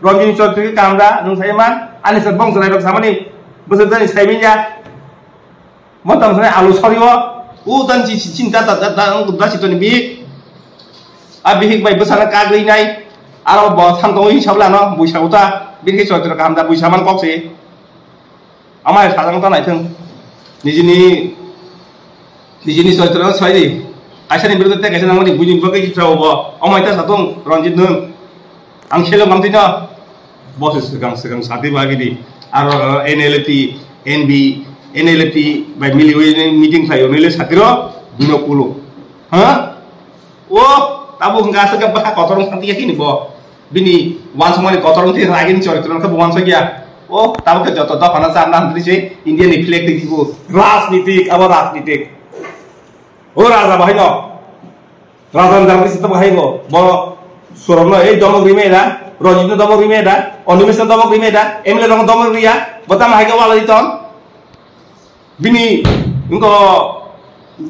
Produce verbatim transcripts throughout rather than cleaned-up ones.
Ronjini Chaudhary khe kaham da, nwng sai man, ani sir bongso nai rok samani, bwswk jani sai manya. Mo tamo sanai alu sori o, u dan chi chi chin da da da da, ang da chi toni bi. A bihik bai bwsana kagwi nai, aro bo thang tongwi sabla no, buisa uta, bini khe Chaudhary kaham da, buisa man kok se. Amai sajang ta naithung. Nijini, nijini soitro swai di. Kaisa ni biruddhe tei kaisa nangmani buini bagwi kisa obo. Amai ta satung Ranjit nwng. Ang selo mang tino. Boss swkang swkang sati bagwi di. Aro N L P, N B, N L P bai miliwi meeting khlai o nile satiro bino kulo. Ha? O, tabuk hwnkha aswk khe bwkha kotor wng thangkhe kini bo. Bini uansukmani kotor wng thangkhe ragini choritrano khe bo uansukya. O, tabuk khe joto dophano chamna hwnwi se India ni flag twi kibo. Rajnitik, abo rajnitik. O raja bahai no. Raja ni dagri sita bahai bo. Bo Suron no ei domok rimai da, Rajit no domok rimai da, Animesh no domok rimai da, M L A rok no domok riya. Bo tamo hai khe wala diton. Bini wngko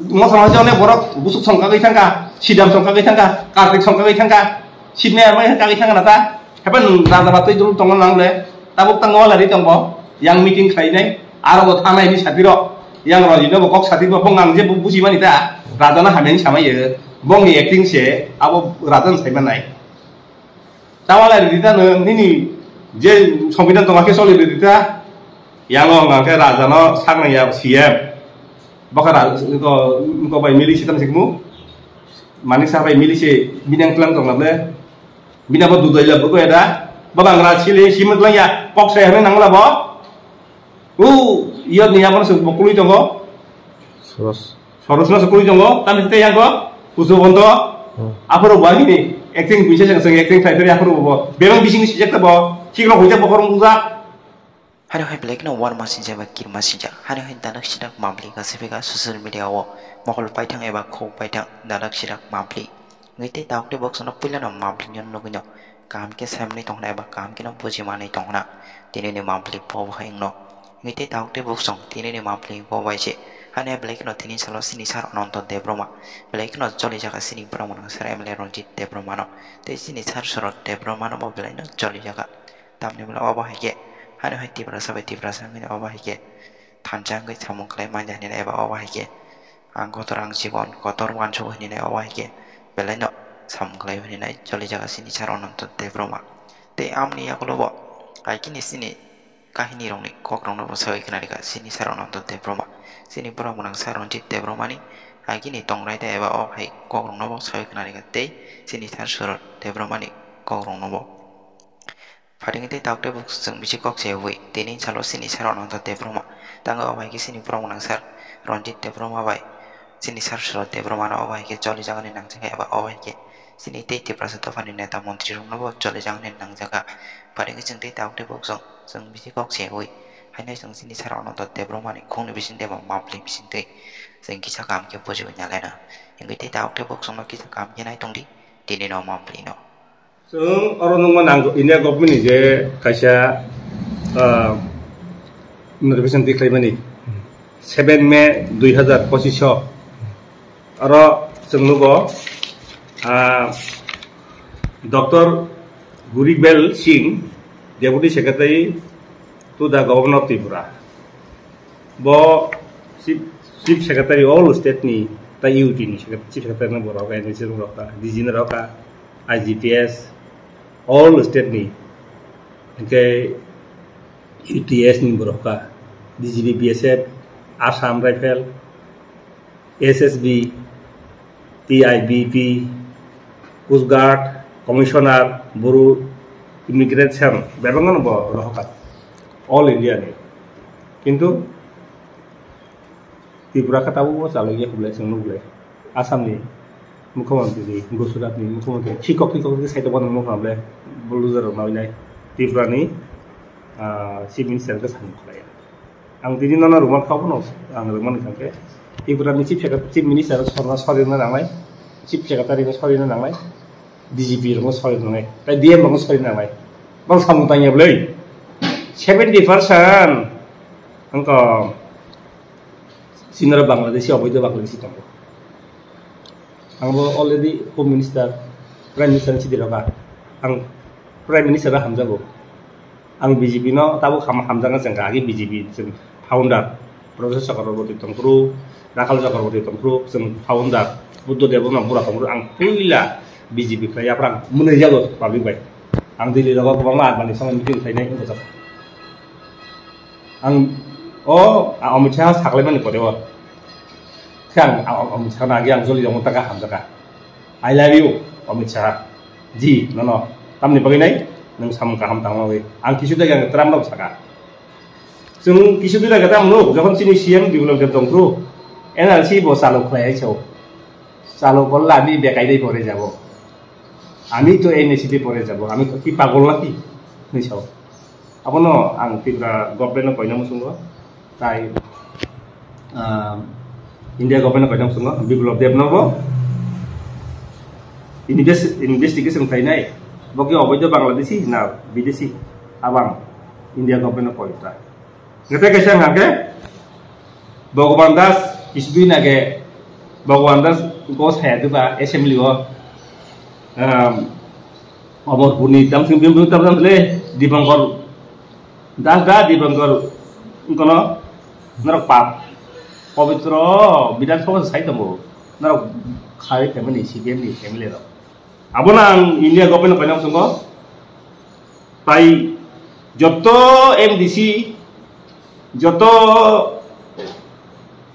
mosong hai jone borok busuk song kagwi thangka, Sidam song kagwi thangka, Kartik song kagwi thangka, Sidney armai kagwi thangka nata. Hepan raja batwi dul tongo nang le, tabuk tango wala ri tongbo, yang meeting khlainai, aro bo thanai ni satiro, yang Rajit no bo kok satiro, bo ngang je bu-, buji mani ta, raja no hamya ni samai ye, bongni acting se, abo raja no sai manai. Tawala ridi ta nini je songbidan tongma khe soli ridi ta. Yango hwnka khe raja no saknai ya C M. Bokha raja ko bai mili sitam sikmu. Manik sa bai mili se binang tlang tong le. Bina bo dudai la bo ko da. Babang ra sili simut lang ya. Kok sai hne nang la bo. U, iyot ni yamono se bo kului tongo. Soros. Soros no se kului tongo. Tam se tei yango. Kusu bondo. Hmm. Aphuru bo ani acting buise se acting khai pheri aphuru bo. Bebang bising sijak ta bo. Chiklo hojak bo korong bujak. Hano hai black no war masing jaba kir masing jak. Hano hai danak sidak mabli ka sepeka social media o. Mokol paithang eba khou paithang danak sidak mabli. Wngwi tei tabuk tei boksono puilano mabli no nugwi no kaham khe saimani tongna eba kaham kheno bujimanwi tongna tini ni mabli bo hai wngno. Wngwi tei tabuk tei boksong tini ni mabli bo bai se. Hane belai kheno tini salo sini sar Ananto Debbarma, belai kheno choli jaga sini borok mwnang sar M L A Ranjit Debbarma no tei sini sar Surat Debbarma no bo belai no choli jaga. Tamni ulo obo hai khe hane hai Tiprasa bai Tiprasa wngwi obo hai khe thansa wngwi samung khlai manja hinwi eba obo hai khe ang kotor ang chikon kotor uansuk hinwi obo hai khe belai no samung khlai hinwi choli jaga sini sar Ananto Debbarma. Tei amoni yagulo bo hai khe ni sini kahini rokni kok rokno bo sawi khna rikha sini sar Ananto Debbarma. Sini borok mwnang sar Ranjit Debbarma ni hai khe ni tongrai ta eba o hai kok rokno bo sawi khna rikha tei sini sar Surat Debbarma ni kok rokno bo. Phating tei tabuk tei bwswk chwng bisi kok se wi tini salo sini sar Ananto Debbarma. Tango obo hai khe sini borok mwnang sar Ranjit Debbarma bai sini sar Surat Debbarma no obo hai khe choli jagani nangjakha eba obo hai khe sini tei Tiprasa dophani neta montri rokno bo choli jagani nangjakha. Phating chwng tei tabuk tei bwswk chwng bisi kok se wi haino chwng sini sar Ananto Debbarma ni khungni bising tei mapli bising twi chwng kisa kaham khe bujiwi nalaina. Hingke tei tabuk tei bwswk no kisa kaham khe nai tongdi tini no mapli no. Chwng oro nukma nango India government ni je kaisa, ah, notification tikhlaimani seven May dui hazar pochish o. Oro chwng nugo, ah, Doctor Guribel Singh, Deputy Secretary to the Governor of Tripura. Bo Chief, Chief Secretary all state ni, ta U T ni secretary, Chief Secretary no bo rok, N S C rok ta, D G no rok ta, I G P S, all state ni, hingke U T S ni bo rok ta, D G P, B S F, Assam Rifle, S S B, T I B P, Coast Guard, Commissioner, Boro Immigration, bebak no bo rohoka, all India ni. Kintu Tripura kha tabuk bo chalok ya khublai chwng nuk le. Assam ni mukhyamantri ni, Gujarat ni mukhyamantri, khikok khikok khe sai tongma nang nukha ble, bo loser rok nawi nai. Tripura ni, ah, Chief Minister khe samung khlai ya. Ang tini nono rwmani kha bono ang rwmani thangkhe. Tripura ni Chief Secretary, Chief Minister sorna sorina nangnai, Chief Secretary no sorina nangnai, D G P rokno sorina nangnai, tai D M rokno sorina nangnai. Bang samung tangya bwlwi. Seventy percent wngkha sinoro Bangladeshi, oboido Bangladeshi tongo. Ang bo already Home Minister, Prime Minister ni chidi rokha. Ang Prime Minister bai hamjago. Ang B J P no tabuk ham-, hamjakna chengkha, agi B J P chwng founder Professor Chakraborty tongphuru, Rakhal Chakraborty tongphuru, chwng founder Buddha Debbarma bura tongphuru, ang puila B J P khlai yapra ang mwnwi yago public bai. Ang Delhi rogo kwbangma Advani songwi meeting khlainai wngkha. Ang o, a, Amit Shah saklaimani pore o. Khe ang, a, Amit Shah no agi ang joli rok taka hamjaka. "I love you, Amit Shah. Ji, nono. Tamni bagwi nai, nwng samung kaham tangma bagwi." Ang kisu dagi ang tram rok saka. Chwng kisu dagi tamo nuk, jokhon chini C M Biplab Deb tongphuru, N R C bo chalo khlai hai sao. Chalo korle ami bekai dai pore jabo. Ami to N R C dai pore jabo. Ami to ki pagol na ki? Hinwi sao. Abono ang Tripura government no koina muchungo, tai, ah, India government no koina muchungo, Biplab Deb no bo invest-, investigation khlainai, bo khe oboido Bangladeshi na Bideshi, abang India government no koi ta. Ngete kaisa hwnkha khe, Bhagwan Das, kisu din age, Bhagwan Das go saya diba assembly o, um, Omorpurni tamsing bim bim tam tam le, Dipankar Das da, Dipankar kono, norok pap, Pabitro Bidhan Sabha sai tongo, norok khai family, C P M ni family rok. Abono ang India government no koinam songo, tai joto M D C, joto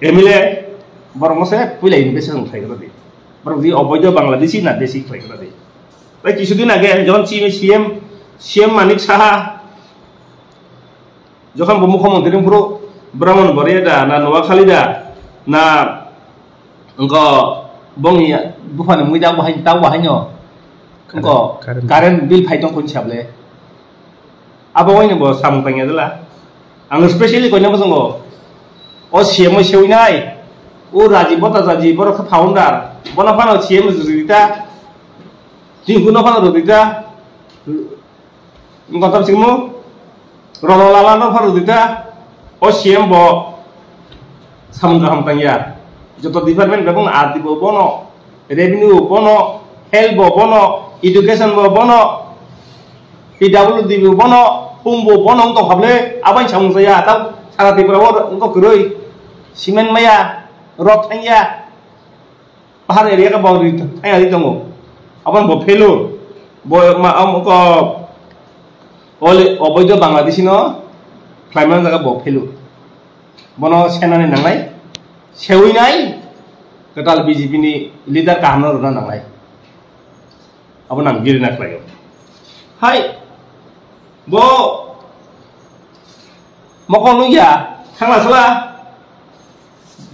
M L A, borok mose puila investigation khlai kha di. Borok di oboido Bangladeshi na Desi khlai kha di. Tai kisu din age, jokhon C M, C M Manik Saha, jokhon bo mukhyamantri wngphuru, Brahman Bariya da, na Noakhali da, na wngkha bongni buphani mui da bahai, ta bahai no. Wngkha current, current. Current bill phai tong kho hisab le. Abo wngkha bo samung tangya dela. Ang specially koina bosongo. O C M o sewinai. O Raji Bota Jaji borok khe founder. Bono phano C M rwdi ta. Tini kuno phano rwdi ta. Wngkha tam singmo. Rono lala no phano rwdi ta. O C M bo samung kaham tangya. Joto department bebung R D bo bono. Revenue bo bono, health bo bono, education bo bono, P W D bo bono, hum bo bono wng tong kha bwle, aboni samung chaya, tamo sara Tripura o wng tong kwrwi, cement maya, rod thangya, pahar area khe bo ri thangya ri tongo, aboni bo failure, bo ma, am, ko, ole, oboido Bangladeshi no khlaimani jaga bo failure. Bono senani nangnai, sewinai, kwtal B J P ni leader kaham no rwna nangnai. Abo nang giri na khlaio. Hai, bo mokol nungya, thangla sala,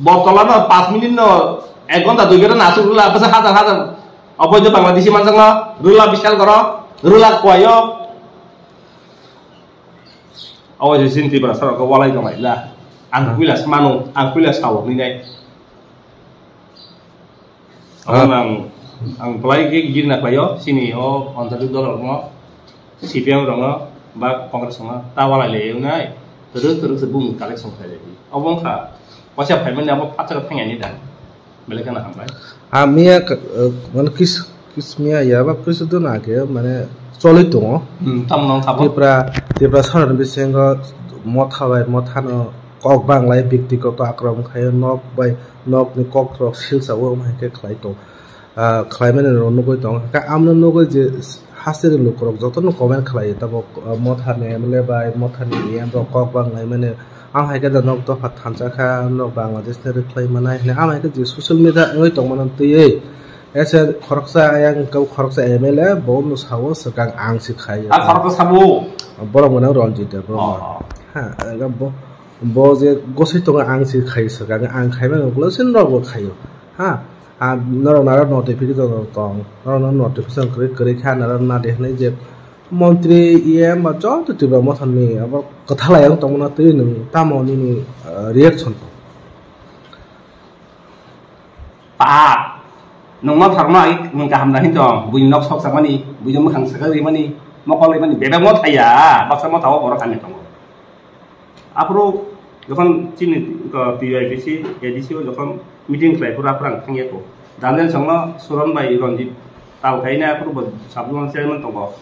bo tola no panch minute no, ek ghonta dui ghonta nasuk rwla, bwsa hajar hajar, oboido Bangladeshi manjak no, rwla bishal goro, rwla kwaio. Abo se chini Tiprasa rok khe walai tong lai la. Ang puila se mano, ang puila sao hwnwi nai. Abo Ah. Ang, ang belai khe giri na khlaio, chini o Anjali dol rokno, C P M rokno, ba Congress rokno, ta walai le wngnai, twrwk twrwk se bumung collection khlai lai di. Abo wngkha, waisa phaimani abo phatsa khe thangya ni da. Belai kheno hambai. Ah, miya ka-, eh, mane kis-, kismiya ya ba kis dun age mane choli tongo. Hmm, tamo nang thabo. Tipra, Tipra sarani bisingo motha bai mothano kok banglai, byaktigoto akromon khaio, nok bai nokni kokrok silsa o hai khe khlai tong. Ah, khlai mani rok nugui tong. Ka amno nugui je hasteni lukurok jotono comment khlai, tabuk, ah, mothani M L A bai mothani E M rok kok bang lai mani. Ang hai khe da nok dopha thansa kha, nok Bangladesh ni rwkhlai manai hwnwi. Ang hai khe je social media wngwi tong mano twiwi. Ese khoroksa ayang kau khoroksa M L A bo no sao swkang ang si khai. A khoroksa sabo? Borok mano Ranjit Debbarma. Oh, oh. Ha, bo, bo je gosoi tongo ang si khai swkang ang khai mano ulo sin rok bo khaio. Ha, a norok naro notification rok tong. Norok no notification kwrwi kwrwi kha norok na de hwnwi je Montri, E M ba joto Tripura mothani abo kwthalai ang tongmano twi nwng tamo nini, ah, reaction tong? Pap. Nwng ma pharma ai nwng kaham da hin tong. Buini nok sok sakmani, buini mwkhang sakha rimani, mokol rimani, bebak mo thaya. Baksa mo thawa borok kami tongo. Aphuru jokhon chini, uh, T Y P C, A D C o jokhon meeting khlai phuru aphuru ang thangya kho. Daniel songno Suron bai Ranjit tal khaina aphuru bo sub-zonal chairman tongo.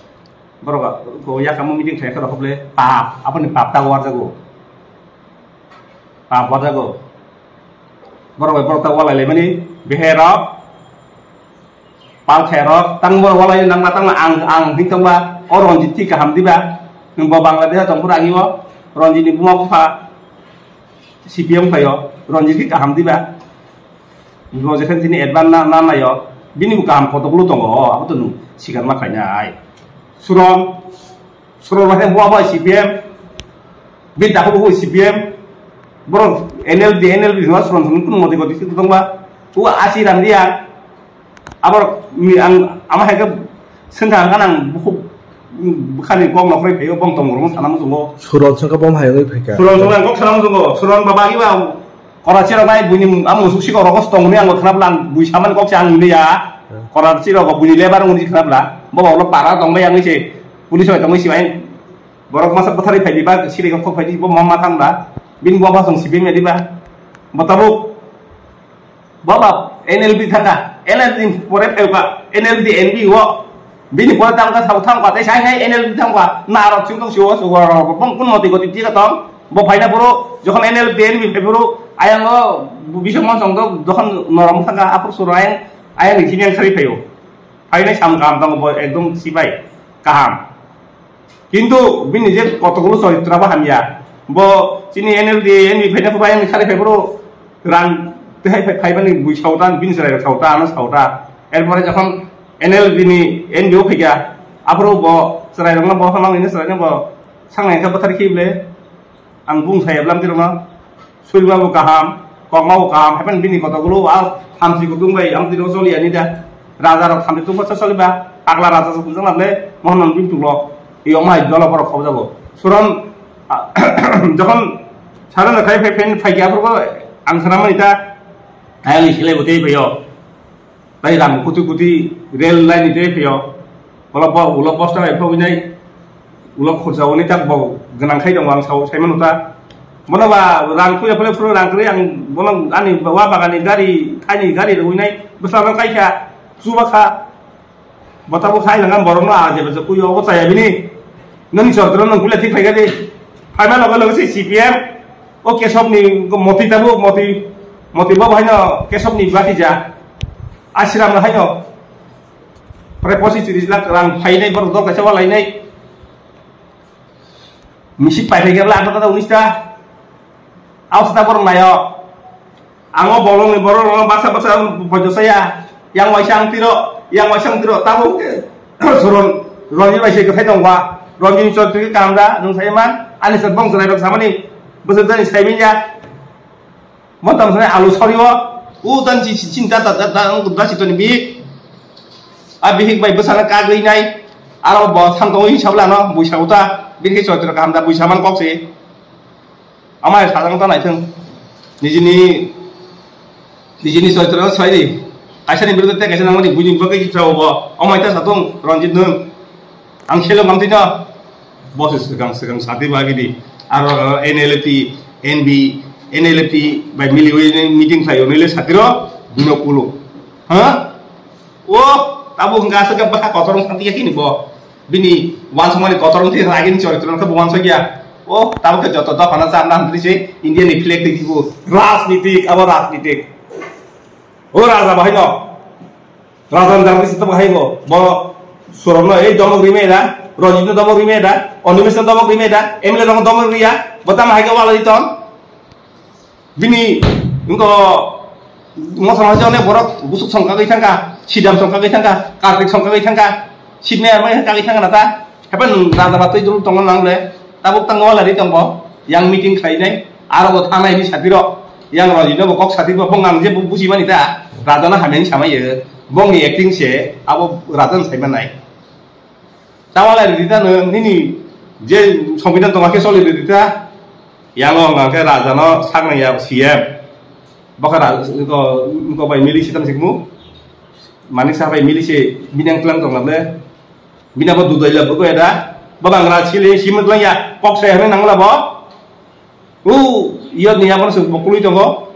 Borok ko yakamo meeting khlai khe rok le pap, aboni pap ta warjago. Pap warjago. Borok bai borok ta walai laimani behe rok, pal khe rok, tang borok walai nang ma tang ang, ang hing tong ba, o Ranjit thik kaham diba. Nung bo Bangladesh tong phuru agi o, Ranjit ni buma bupha C P M khlai o, Ranjit thik kaham diba. Bo jekhen tini advance na, na nayo, bini bo kaham koto gulo tongo, abo to nung sikar ma khaina ai. Suron, Suron bahai bo abo C P M, bin ta bo C P M, borok N L D, N L D no Suron Suron kun moti goti sik tong ba, u asi ran dia, abor ni ang ama hai ka sengkha ang kanang bukhuk bukhani kok nokhroi phaio bong tong rong sana musungo. Suron sengkha bom hai oi phaika. Suron Suron kok sana musungo, Suron baba iba Kora chirok nai buini a musuk sikok rok tong ni ang khna bla bui saman kok se ang ni ya. Hmm. Kora chirok buini lebar uni khna bla. Bo bo para tong bai ang se. Police bai tong si bai. Borok masa pathari phai di ba siri kok phai di bo mama thang da. Bin bo ba song sibim ya di ba. Bo tabuk. Bo ba N L B thaka. N L B pore phai ba. N L B N B o. Bini pore tang ka thang ka tei sai nai N L B thang ka na aro ching tong siwo sugo ro bong kun moti goti tira tong bo phaina poro jokhon N L B N B phai poro ayang o bisok mon song do jokhon norom thang ka apor suru ayang ayang ni thini ang sari phaio phainai sam kam tong bo ekdom sipai kaham kintu bini je kotogulo choritra bo hamya bo chini N L B N B phaina phabai ang sari phai poro Rang tei hai phai, phaibani bui sauta, bini chwrai rok sauta, ano sauta. Erpore jokhon N L B ni N B O phaikha, aphuru bo chwrai rokno bo hamang ini chwrai no bo sangnai khe bwthar khible. Ang bung saya blam tirokno. Surima bo kaham, kokma bo kaham, hapen bini koto gulo a hamsi kutung bai ang tiro choli ani da. Raja rok hamsi tung basa choli ba, pagla raja rok bujang lamle, mohon non bim tulo. Iyo mai dolo borok khobjago. Suron, jokhon Sara na khai phai phen phai kya phuru ang sana mani ta ayang silai bo tei phaio. Tai ram kuti kuti rel line ni tei phaio. Ulo bo ulo posta bai phogwi nai. Ulo khursa oni tak bo gwnang khai dong ang sao sai manu ta. Bono ba rang kuya phale phuru rang kri ang bono ani wa bagani gari thani gari rwi nai. Bwsla no kai kha chuba kha. Botabo khai nang borok no a jeba je kuyo obo chaya bini. Nang chortro nang kula thik khai gadi. Phaima logo logo se C P M. O Kesop ni moti tabo moti moti bo bhai no Kesop ni bati ja. Ashram no hai no. Pore posi tiris lakh rang phainai borok dok kaisa walai nai. Misik pai phai khe bla atharo ta unis ta. Aus ta borok nayo. Ang o bolong ni borok rok baksa baksa poito saya. Yang waisa ang tiro, yang waisa ang tiro. Tabo ke suron roni bai se kethai tong ba. Roni ni chotri ke kamra nung sai man. Ani se bong sai rok samani. Bosok jani sai min ya. Mo tam sani alu sori o, u dan chi chi chin ta ta ta ta ang da chi to ni bi. A bihik bai bwsana kagwi nai. Aro bo thang to hi sabla no, bui sa uta. Bin ke chotro kaham da bui saman kok se. Amai sajang ta nai thung. Nijini, nijini chotro no sai di. Kaisa ni biruddhe te kaisa nangmani buini bagwi chi chao bo. Amai ta satung Ranjit nung. Ang selo mang tino. Boss swkang swkang sati bagidi. Aro N L F T, N B, N L F T bai miliwi meeting khlai onile satiro bino kulo. Ha? O, tabo hingka aswk baka kotorong sati yakini bo. Bini wansukmani kotorong ti ragini choritra khe bo wansuk ya. O, tabo khe joto dophano charna hantri se India ni flag twi bo. Rajnitik, abo rajnitik. O raja bahai no. Rajan Dharmesi tamo hai bo, bo Suron no ei domok rimai da, Rajit no domok rimai da, Animesh no domok rimai da, M L A rok no domok riya, bo tamo hai khe wala diton. Bini wngko mosong hai jone borok busuk song kagwi thangka, Sidam song kagwi thangka, Kartik song kagwi thangka, Sidney amai kagwi thangka na ta. Happen raja batwi dul tongo nang le. Tabuk tango wala ri tongbo. Yang meeting khlainai. Aro bo thangnai ni satiro. Yang rojino bo kok satiro bo ngang je bu-, buji mani ta. Raja na hamen samai ye. Bong ni acting se abo raja sai manai. Tawala ri ta no nini je songbidan tongma khe soli ri ta. Yang lo ngang khe raja no saknai ya C M. Bokha ra-, ko, ko bai mili sitam sikmu. Manik sa bai mili se binang tlang tong le. Bina bo dudai la bo ko da. Ba bang ra chili simut lang ya. Kok se hne nang la bo. U, iyo ni ya bo se bo kului tongo.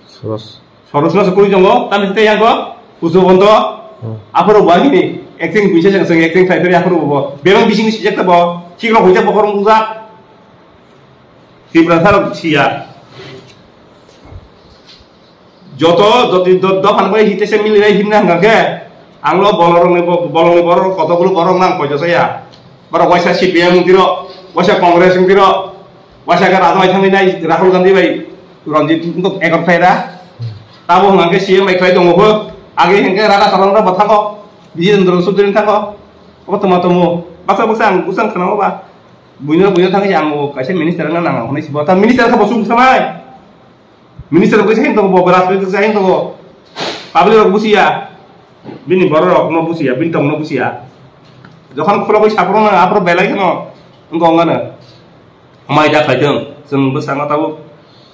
Soros. Soros no se kului tongo. Tam te yang ko. Usu bonto. Hmm. Aporo ba ni. Acting buisa jeng seng acting khai pheri akhuru bo. Bebang bising sijak ta bo. Chikro hojak bo korong ujak. Tipra sarok siya. Joto joti do do phan bai hite se mili rai hinna hanga ke. Ang lo bolorong ni bo-, bolong ni borok koto gulo borok nang poito saya. Borok waisa C P M tiro, waisa Congress tiro. Waisa khe Rajmai thangwi nai Rahul Gandhi bai Ranjit wngkha ekor khlai da. Tabo hwnkhe C M bai khlai tongo bo. Age hwnkhe Raja Karan rok bo thango. Bijendra Sudrin thango. Obo tongma tongo. Baksa baksa ang bwsang khwnao ba. Buino buino thangwi ang bo kaisa minister wngna nang ang hwnwi si bo. Ta minister khe bo sung thanai. Minister khe sahin tongo bo, Rajmai khe sahin tongo. Public rok busiya. Bini borok rok no busiya, bini tong no busiya. Jokhon khulogwi saphuru nang aphuru belai kheno wngkha wngkha no. Mai da khaitwng, chwng bwskango tabuk,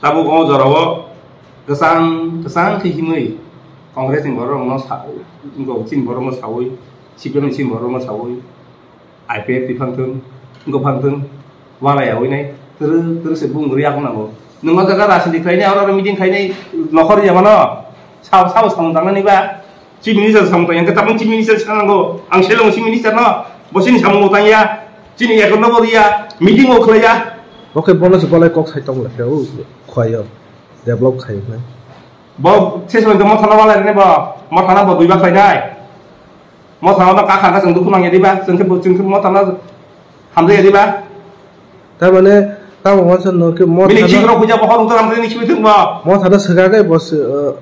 tabuk o jorao kwchang, kwchang khe himwi Congress ni borok rokno sa-, wngkha chini borok no saui, C P M ni chini borok no saui, I P F T phang thung, wngkha phang thung, walai yaui nai, twrwk twrwk se bung rwi yakung nango. Nwng o jaga rajniti khlainai, oro oro meeting khainai, nokhor ya mano, sao, sao samung tangnani ba, Chief Minister samung tang ya, hwnkhe tabuk Chief Minister sanango, ang seleng Chief Minister no, bo chini samung tang ya, chini ekor no bo riya, meeting o khlai ya. Oke, bono se bolai kok sai tong le, o khwai o, develop khai na. Bo se samung to mo thana walai ne bo, mo thana bo duiba khlai nai. Mo thana no kakha na chwng dukhu nang ya diba, chwng khe bo, chwng khe mo thana hamjak ya diba. Tamane, tamo wansa no ke mo Bini thana, chikrok huja bokhorok tang tini simi thung bo. Mo thana swkagwi bo se, uh,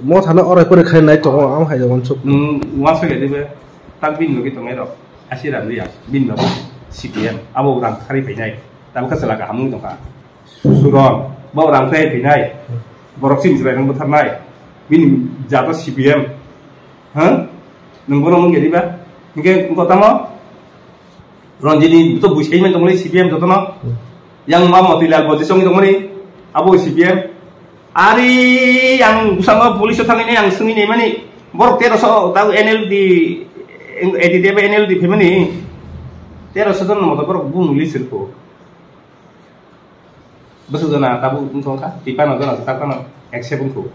mo thana orai pore khai nai tongo, am hai wansuk. Nwng wansuk ya dibe, tak bini logi tongnai rok. Asi ram riya, bini logi C P M, abo rang khari phainai. Tamo khe chwla kaham wng tongkha. Suron, bo rang khari phainai. Borok sini chwrai nang butharnai. Bini jato C P M. Ha? Nwng bono mung ya diba? Hingke wngkha tamo? Ranjini to buisai man tongmani C P M jotono. Hmm. Yang ma Motilal bo jesong tongmani abo C P M. Ari yang busango police thangini yang sungini mani borok teroso tau N L D, edit ebe N L D family teroso jon moto borok bung lisir ko. Bwswk jona tabuk wngkha, tipano jona se takhwno accept wngkhu.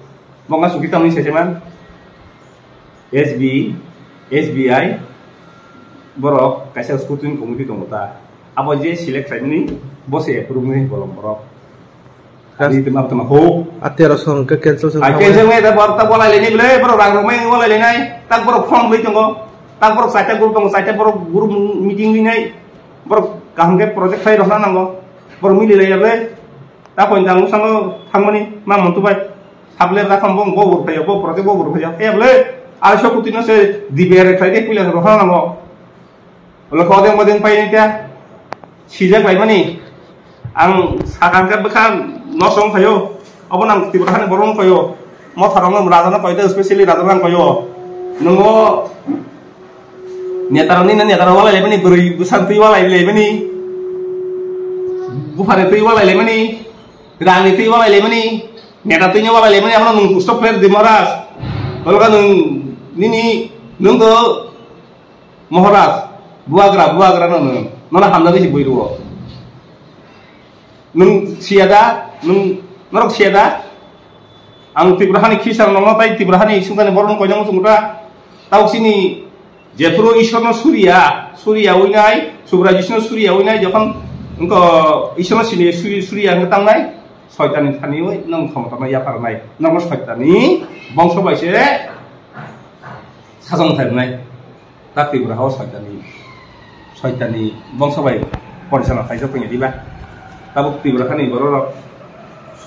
Bo wngkha chukitongni seseman S B, S B I borok kaisa scrutiny committee tongo ta. Abo je select khlaimani bo se approve ni bolong borok. Kas- Ani tma tma ho. A tero song ke cancel song. Ai cancel ngai da borok ta bolai leni bele borok rang rok mai bolai lenai. Tak borok form lei tongo. Tak borok saita group tongo, saita borok group meeting ni nai. Borok kaham ke project khai rokna nango. Borok mili lai ya bele. Ta poin jang bwskango thangmani ma montu bai. Sable da kham bong bo bor phayo, bo project bo bor phayo. He bole, arsho kuti no se D B R khlai de puila ro hana ngo. Bole kho deng bodeng pai ni ta. Sijak lai mani. Ang sakang ka bwkha no song phayo. Abo nang Tripura hani borong phayo. Mo tharong no raja no paida, specially raja nang phayo. Nungo netaroni na netara walai lai mani, bwrwi bwsang twi walai lai mani. Buphani twi walai lai mani. Rangni twi walai lemani, neta twi walai lemani, ano nung stop player di Maharaj. Tolga nung nini nung to Maharaj, buagra, buagra no nung. Nona hamna disi bui ruo. Nung siada, nung norok siada. Ang Tripura hani khisang nongno tai Tripura hani sungkani borok koinang sungkra. Tau sini Jephuru Ishwarno suriya, suriya winai, Subra Jishnu suriya winai, jokhon wngkha Ishwarno sini suri-, suriya wngkha tangnai, soitani thani wi nang khomotano yapharnai, nang soitani bongso bai se sajong thainai, ta Tripura hao soitani, soitani bongso bai porisana khaijak tongya diba, tabuk Tripura hani borok rok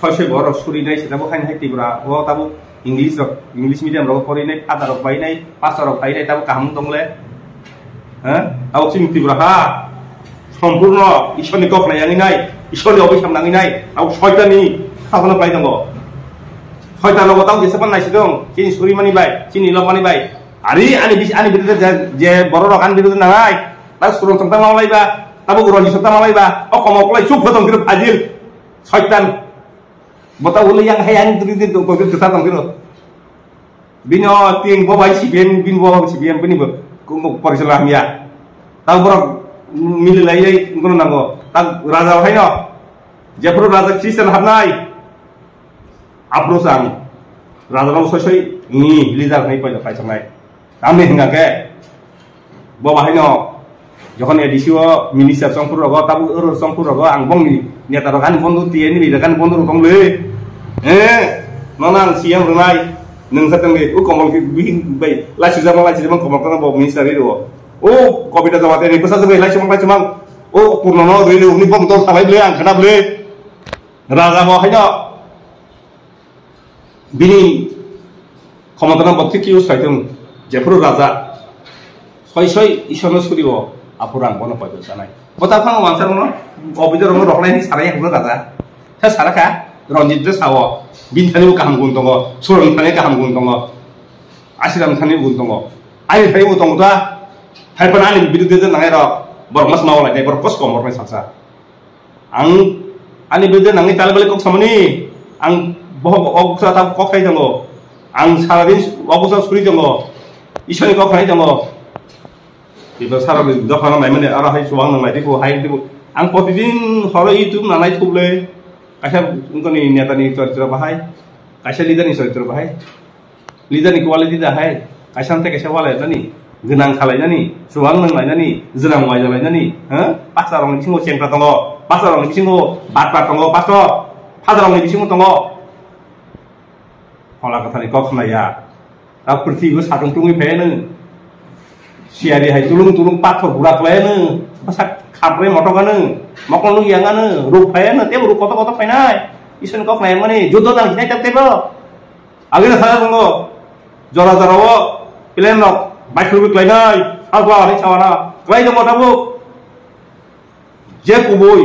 soi soi borok surinai se tabuk haini hai Tripura o tabuk English rok, English medium rok porinai, father rok painai, pastor rok painai, tabo kaham tong le. Ha? Tabo chini Tripura ha. Sompurno Ishwar ni kok nai yang nai, Ishwar ni obo sam nang nai, tabo soitan ni khasano pai tongo. Soitan rok tabo jesa pan nai sidong, chini suri mani bai, chini lok mani bai. Ari ani bis-, ani bidire je, je borok rok ani bidire nangai, tabo suron song tang malai ba, tabo guron song tang malai ba, o komo kolai chuk photong kiri fajil, soitan. Bota ulu yang hai ani duri din tong kiri kiri tong kiri. Bini o ting bo bai C P M, bini bo C P M, bini bo kung kung porisala hamya. Tang borok mili lai lai ngono nango. Tang raja hai no. Jephuru raja Christian habnai. Apro sang. Raja no soi soi ni leader hai pai pai sangnai. Tamni hinga ke. Bo bahai no, jokhon A D C o minister chongphuru rogo, tabuk oro chongphuru rogo, ang bongni neta rok ani bondo tiye ni rok ani bondo rok le. Eh, nono ang C M rwnai, nung sa tongni, u Komol ki bihing bai, lai sujak ma lai sujak ma Komol kono bo minister ri ro. O Kobita Jamatia ni bwsa jagwi lai sumang lai sumang, o Purno no rwi rwi ni bong dol salai ble ang khana ble. Raja bo haino. Bini khomotano bo thik use khai thung, jephuru raja soi soi Isorno surio, aphuru ang bono poito sanai. Bo ta phano wansa rokno, obidor rokno roknai hinwi sarai yakno raja. Khe sara kha, Ranjit de sao, bini thani bo kaham gun tongo, Suran thani kaham gun tongo, Asiram thani gun tongo, ani thani bo tongo ta, hai phano ani birude de nangai rok, borok mas mawa lai, borok kos kom borok nai salsa. Ang ani bwdwi nangni talbali kok samani, ang bohok o bwsa ta kok khai tongo, ang saradin o bwsa suri tongo, Isorni kok khai tongo. Ibo sarani dophano naimani aro hai chuwang nang lai dibo, hai dibo. Ang protidin horo YouTube nanai thuble, kaisa wngkoni netani choritro bahai, kaisa leaderni choritro bahai. Leader ni quality da hai, kaisa tei kaisa walainani, gwnang khalainani, chuwang nanglainani, jwnang waijalainani, ha? Pastor rokni bisingo chengkra tongo, pastor rokni bisingo batpa tongo, pastor, father rokni bisingo tongo. Phola kwtharni kok khnaya. Ta pwrthwibo satung tungwi phaiya nw. Siyari hai tulung tulung pathor gura kwlaiya nw. Bwsak khamre motok anw. Mokol nuk yang anw. Ruk phaiya nw. Tebo ruk kotor kotor phainai. Iswrni kok khnaya mani. Judo nang hinai tebo tebo. Agini saya tongo, jora jora o plan rok baithurwi klainai, salba hinwi sawana, klai tongo tabuk. Je kubui,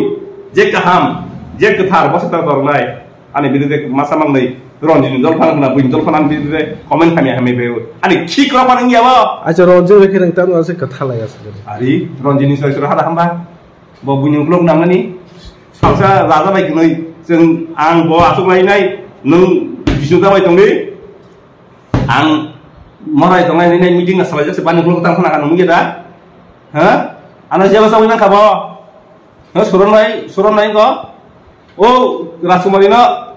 je kaham, je kwthar, bo se tor tornai. Ani video de masa mangnai, Ranjini dol phano khna, buini dol phano ani video de comment hamya hamya baio. Ani khik rok phano wngya bo. Acha Ranjini khe nang tamo ase kwthar lai ase. Ari, Ranjini soi soi hada hamba. Bo buini uklok nangmani salsa raja bai gwnwi chwng ang bo aswk lainai nwng bising ta bai tongdi ang morai tongnai nini meeting na salai jakse bani uklok tang khna kanu mungya da ha ano jeba sawi nang khabo ha suron bai suron bai ko o Rajkumari no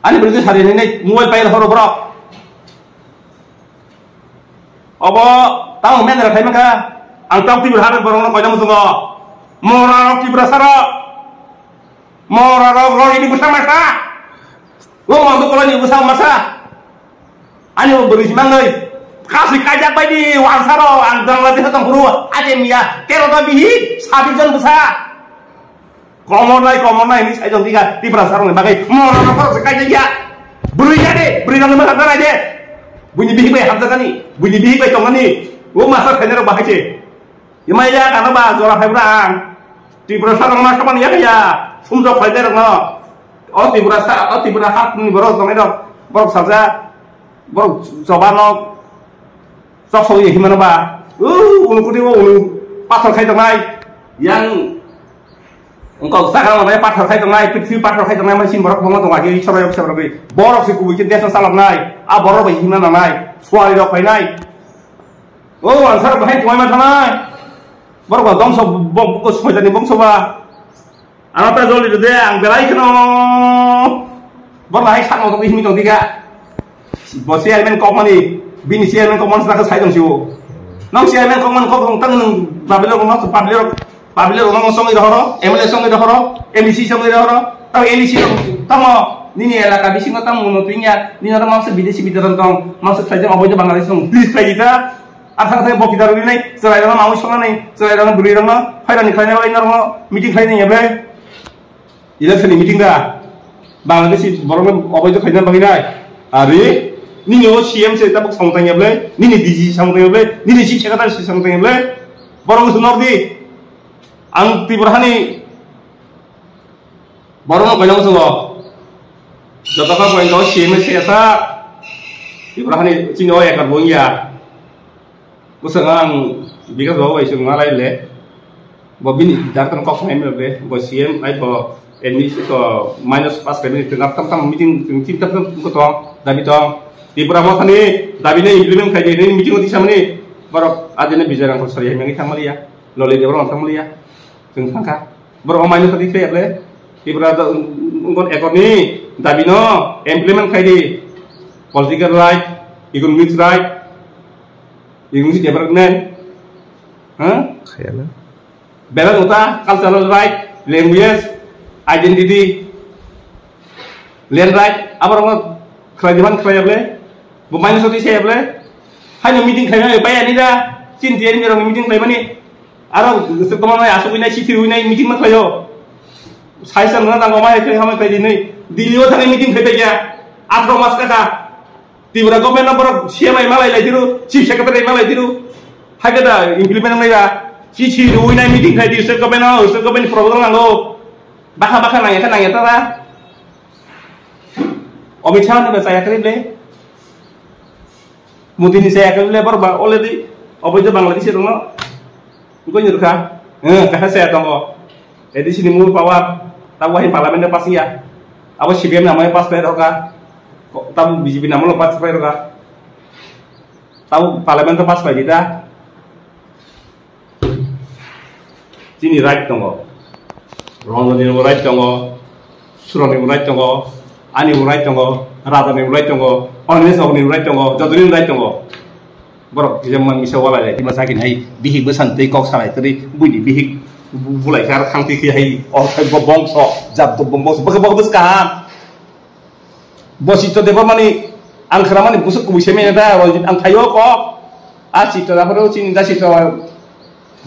ani bwrwi sari nini mobile pai horo borok. Obo tamo mendra khai mangkha. Ang tamo Tripura hano borokno koina muchungo. Mora rok Tripura saro. Mora rok rok ini bwsa masa. Lo mang to koloni bwsa masa. Ani bo bwrwi si mangnai. Kasi kajak bai di wansaro ang Bangladesh tong phuru aje miya tero ta bihi sabis jon bwsa. Komor nai, komor nai, hinwi sai tong thika, Tiprasa rokni bagwi mora rok khoroksa kaijak ya. Bwrwi ya de, bwrwi rokni masa berai de. Buini bihik bai hamjakani, buini bihik bai tongmani, o masa khainai rok bahai se. Yamai ya, ano ba, jora phai bwrang. Tiprasa rok ma samani ya ya, sumjok phai de rokno. O Tiprasa, o Tipra hapni borok tongnai rok, borok sajak, borok choba nok, chok sok ye himano ba. U, unu kuti o, unu, pathor khai tongnai. Yang Wngkok sakang bai pathor khai tongnai, prithibi pathor khai tongnai, machine borok bongma tongo, agi choro yok choro gwi. Borok se kubui khe desh no chaloknai, a borok bai himna nangnai, suari rok phainai. O answer bahai kuai ma thanai. Borok ba dongso bo, bo, soitani bongso ba. Ano ta joli de ang belai kheno. Borok hai sakno tongwi himwi tongdi kha. Bo chairman kokmani, bini chairman kokmani sakhe sai tong sio. Nong chairman kokmani kok tong tang nung public rok, public rok, public rok nong songwi rohoro, M L A songwi rohoro, M D C songwi rohoro, tang L D C rok tamo nini elaka bisingo tamo mono twinya, nini oro mangsa bidesi bidaran tong, mangsa khlaijak oboido Bangladesh tong, please khlai dita. Asang sai bokita rok rinai, chwrai rok mawi songnani, chwrai rok bwrwi rok no, phairani khlainai bai norok meeting khlainai ya bai. Election ni meeting da. Bangladeshi borok no oboido khaina bagwi nai. Ari, nini o C M se tabuk samung tangya ble, nini D G samung tangya ble, nini chief secretary se samung tangya ble. Borok no nordi. Ang Tripura hani borok no koina musungo. Joto kha point o C M se asa. Tripura hani chini o ekar bo ya. Bwswk ang Bikash babu bai swng ma lai le. Bo bini doctor kok nai mele bo C M ai bo admission ko minus pass kai bini tengah tam tam meeting tengah tam tam ko tong dabi tong. Tripura mo thani dabi ne implement khai de meeting oti samani borok adine Bijay Rangkhol sari hai mangi thang maliya. Loli de borok thang maliya. Chwng thang kha. Borok o minus oti khai le. Tripura do ngon ekor ni dabi no implement khai di. Political right, economic right, English development, Huh? Khayana. Belai uta cultural right, language, identity, land right, aborok khlai diban khlai able, bo minus oti se able, haino meeting khlai bai ani da, chin tiya ni rong meeting khlai mani, aro se komo nai asuk nai chithi hui nai meeting ma khlaio, sai san na dango ma khlai hamai khlai di nai, Delhi o thani meeting khlai bai ya, atro mas kaka, Tripura government no borok C M I malai lai diru, chief secretary malai diru, hai kada implement nai ba, chithi hui nai meeting khlai di, state government no, state government proposal nango, baka baka nang ya nang ya ta da. Amit Shah ni ba saya kari ble. Modi ni saya kari ble bar ba already obo je Bangladesh rong no. Ko ni rukha. Eh, kaha saya tongo. A D C ni mul power ta wahi parliament pass ya. Abo C P M na mai pass pai roka. Ko ta B J P na mul pass pai roka. Ta parliament pass pai bita. Chini right tongo. Ronjoni bo right tongo. Suroni bo right tongo. Ani bo right tongo. Radani bo right tongo. Only saboni bo right tongo. Jotoni bo right tongo. Borok kisa man misa wala le. Tima sakin hai. Bihik bwsang tei kok salai tei buini bihik bu-, bulai kar khang twi khe hai. O khai bo bongso. Jat to bongso. Bwkha bwkha bwskang. Bo Chitto Debbarmani ang khwnamani busuk kubui se manya da, ang thaio kok. A Chitto aphuru chini da Chitto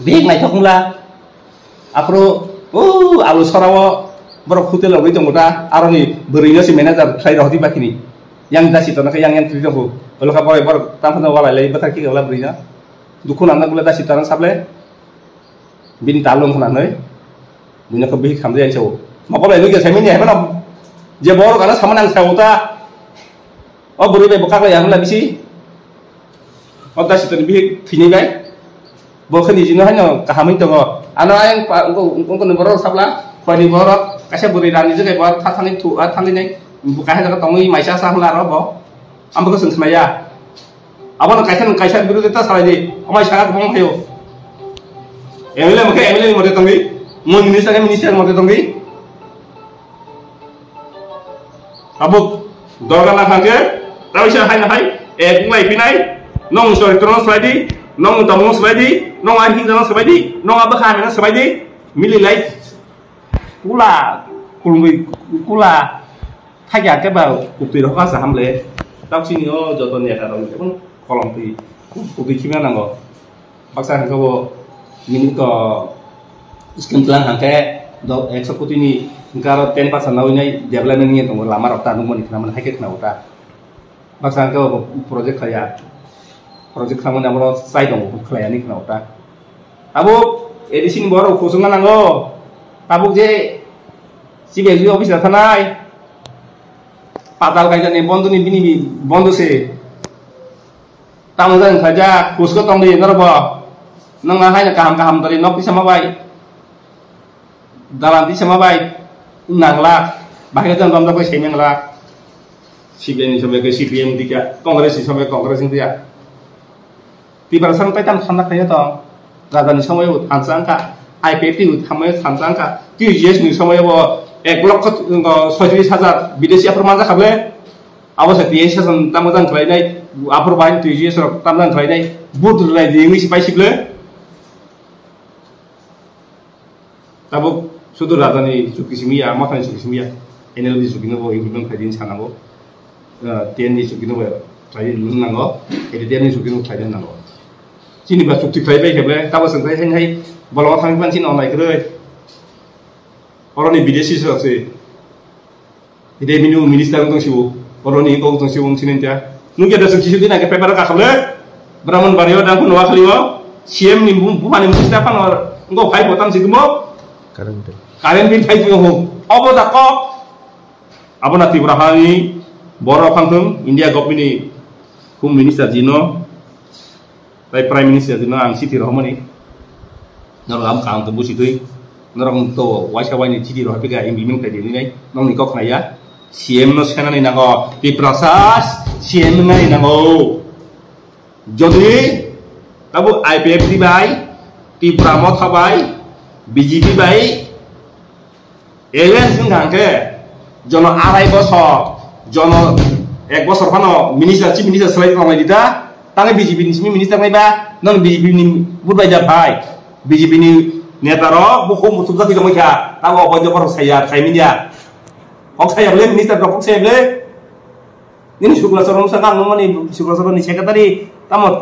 bihik naithok wngla. Aphuru, o, alu sorao borok hotel rogwi tongo da, aroni bwrwino se manager khlai rohordi bakini. Yang da Chitto nakhe yang yang twi tongo. Olo kha borok borok tamo tamo walai lai bwthar khe wala bwrwino. Dukhu nangna bwle da Chitto rang sable. Bini talung khna nai. Bini kho bihik khamri ang sao. Mokol bai nugya saimani hai mano. Je borok ano samani ang sao ta. O bwrwi bai bwkak lai ang la bisi. O da Chitto ni bihik thini bai. Bo khe nijino haino kaham wng tongo. Ano ayang pa, ungko, ungko ni borok sabla. Khoi ni borok. Kaisa bwrwi rani jagai bo tha thani thu, a thani nai. Bo kaisa jaga tongwi maisa sa hwnla ro bo. Ambo khe chwng khna ya. Abono kaisa nwng kaisa birodita salai di. Amai saka kwbangma phaio. M L A mokhe M L A ni mote tongwi. Mon minister khe minister ni mote tongwi. Tabuk dorga na thangkhe, taisa hai na hai, ek wng lai phinai, nong choritrono swlai di, nong tabukno swlai di, nong a hinjano swlai di, nong a bwkha hamyano swlai di, mili lai. Kula, kulmui, kula, thakya khe ba kuptwi rok asa hamle, taksini o joto neta rok ni kolom twi, kuptwi khimna nango. Baksa hwnkhe bo minute ko scheme tlang hwnkhe do ekso koti ni hwnkhe aro ten percent nawi nai development ni tongo lama rok ta nukmani khna mani hai khe khna uta. Baksa hwnkhe bo project khaya. Project khamani abo chai tongo khlaya ni khna uta. Abo A D C ni borok kusungna nango. Tabuk je C B S B office thanai. Patal kaisa ni bondo ni bini bondo se. Tamo jani khlaijak, kusko tongdi norok bo. Nang na haino kaham kaham dari nok tisa ma bai. Dalan tisa ma bai. Nangla. Bahai jang romjak bai semi nangla. C P M ni somoi ke C P M dikha, Congress ni somoi Congress ni dikha. Tiprasa no taitam sanda khayo to. Raja ni somoi bo thansa angka. I P F T bo thamai thansa angka. T G S ni somoi bo ek lokho soitrish hajar bidesi aphur manja khabe. Abo se T S S tamo jang khlainai, aphuru bahai T G S rok tamo jang khlainai, vote rwnai di wngwi se paisible. Tabuk sudu raja ni chukti simi ya, motha ni chukti simi ya, N L D chukti no bo implement khlai di sanango, T N ni chukti no bo khlai di nango, T N ni chukti no khlai di nango. Chini ba chukti khlai bai kheble, tabo se khlai hai hai, bolong thang ban chini onlai kwrwi. Oroni bidesi se rok se. Revenue minister wng tong sibo, oroni kok tong sibo wng sini tia. Nung khe dasuk sisuk din ake paper kakhamle, Brahman Bario dang kuno wakhali o, C M ni bu-, buphani minister phano, ngo phai bo tam sikimo, Current bill. Current bill phai tong ho, obo da kok, abo na Tripura hani, borok phang thung, India government ni, home minister jino, Tai Prime Minister jino ang chithi rohormani. Norok ang kaham khe buchitwi. Norok to waisa waini chithi rohorphi kha implement khlai di hinwi nai. Nokni kok khnaiya. C M no senani nango. Tiprasa C M wngnani nango. Jodi abo I P F T bai, Tipra Motha bai, B J P bai, Alliance wngkha hwnkhe jono arai bosor, jono ek bosor phano minister, chief minister swlai tonglaidi ta? Tangwi B J P ni simi minister nai ba, non B J P ni vote bai da phai. B J P ni neta rok bukhuk muchuk jati tongwi kha, tabo oboido borok saya, khai minya. Kok saya bole minister rok kok saya bole. Nini Sukla Charan sa kang mani Sukla Charan ni secretary, tamo,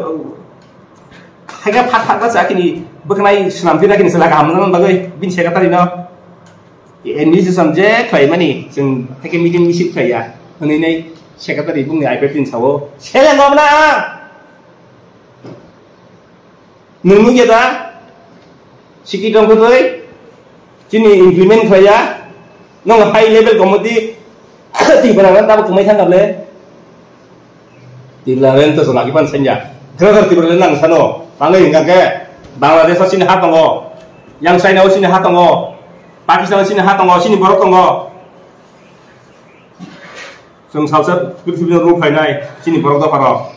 khaga phat phat sa kini, bwkhnai swnam phira kini sela kaham nang bagwi, bin secretary no. Administration je khlai mani, chwng theke meeting misil khlai ya. Hwnwi nai secretary bungni I P F tin sao. Sele ngom na. Nung nung ya da? Siki tong kutui? Chini implement khlai ya. Nong high level committee ti bana tabo kumai thang kable. Tipraland to lagi pan sanya. Greater Tipraland nang sano. Tangai hingga ke Bangladesh chini ha tongo. Yang China chini ha tongo. Pakistan chini ha tongo. Chini borok tongo. Chwng salsa purthibino rung phainai chini borok dopharok.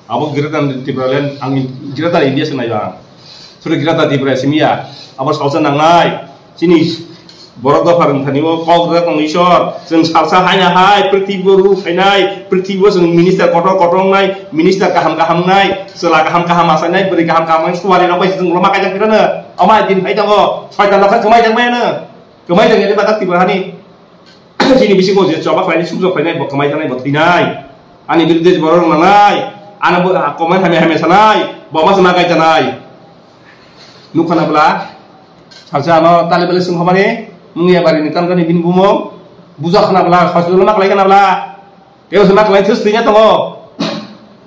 Abo Greater Tipraland, ang Greater India se naiba ang. Suri Greater Tripura simiya. Abo salsa nangnai. Chini borok dopha rwngthani o kok rwkha tong Isor. Chwng salsa haina hai, prithibo ru phainai, prithibo chwng minister kotor kotor wngnai, minister kaham kaham wngnai, chwla kaham kaham achainai, bwrwi kaham kaham wngnai, suari rok bai chwng lama kaijak pirano. Amai din phai tongo, soitan rok kha kwmai jak maiano. Kwmai jak yani batak Tripura hani. Chini bisingo je choba khlainai, sumjok khlainai, bo kwmai thanai, bo thwinai. Ani biruddhe je borok nangnai, ano bo, ah, comment hamya hamya sanai, bo ma se ma kai tanai. Nukha na bwla, salsa ano tale bale sung hamani, mungya bari ni tamjani bini bumung, buja khana bwla, hospital ma khlai kana bwla, teo se ma khlai thus thwina tongo,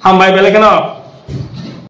hambai bele kano.